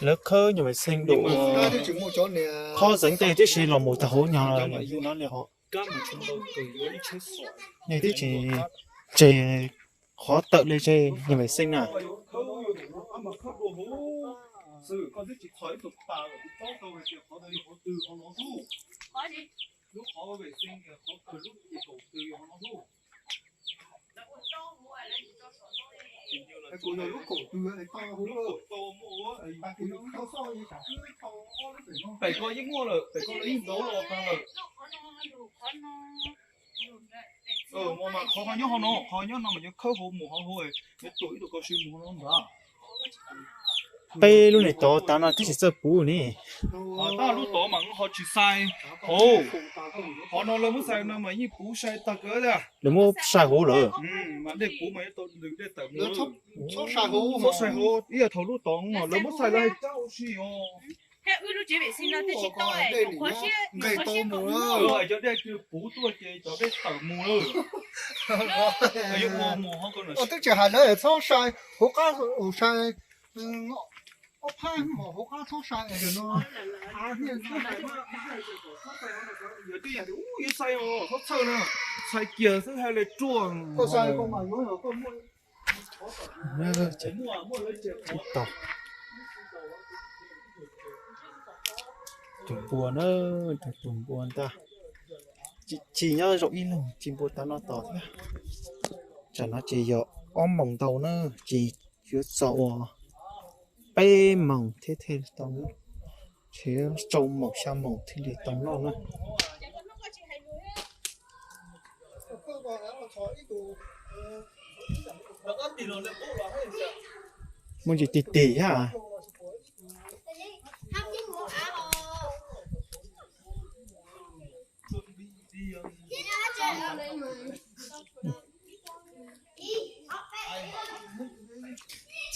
Lawv khawb nyuag mej xeeb dum, qhov xeeb tej tib si los mus tag hauv nyuag no li ho. Nej twb tsis tseg qhov tawm li tseg nyuag mej xeeb na. Pem ko yeej muaj lawm, pem ko lawv yeej ntau los tag lawm. Mas qhov nyob hauv no, qhov nyob no mas yuav khawb hauv mus hauv hauv, yuav tuam ib tug kab sib mus hauv no ntag. Peb lub neej tod tav no twb tsis txawj puv ne. Tab lub tod mas ho tsis xais hauv, qhov no lawv muab xais no mas yeej puv sai tag kawg thiab. Lawv muab sai hauv lawm. Mas dej puv mas yuav tau ntws dej tawm mus. Txhob sai hauv, ib yam thaum lub tod lawv muab xais lawv hais cab ua si os. Nqes tau mus, cov dej puv tuaj ces cov dej tawm mus lawm. Yuav ua mus hauv ko no. Twb tsis hais lawv txhob sai hauv qab, sai ob phab hauv qab txhob sai no. Yog twb yog tias ub yuav sai os txhob txhawj na, sai kiag xwb hais li ruaj. Tus npua na, tus npua ntag. Tsis nyob zoo ib leeg tsis npua tav no tos thiab. Tsam no ces yog ob moos ntau na, ces yuav txog ua peb moos thiab thiaj li tau, ces rau moos xya moos thiaj li tau noj na. Muaj ntsis tig tig thiab.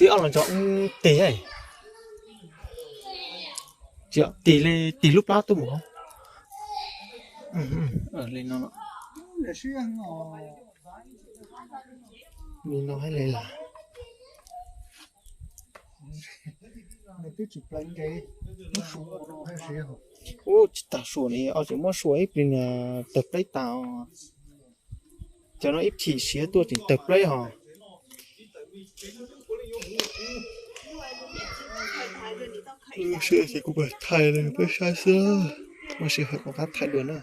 Txiv ob los ntsog tig, tig li tig lub plab tuaj mus hauv. Li no, li no hais li las. Ub, tsis tas sua li, ob tseem muab sua ib pliag niag tawg pleb tas. Cov no ib chim siav tuaj tseem tawg pleb hos. Ces kuv pab thaij li peb saib xwb, ua si hais kuv qab thaij dua na.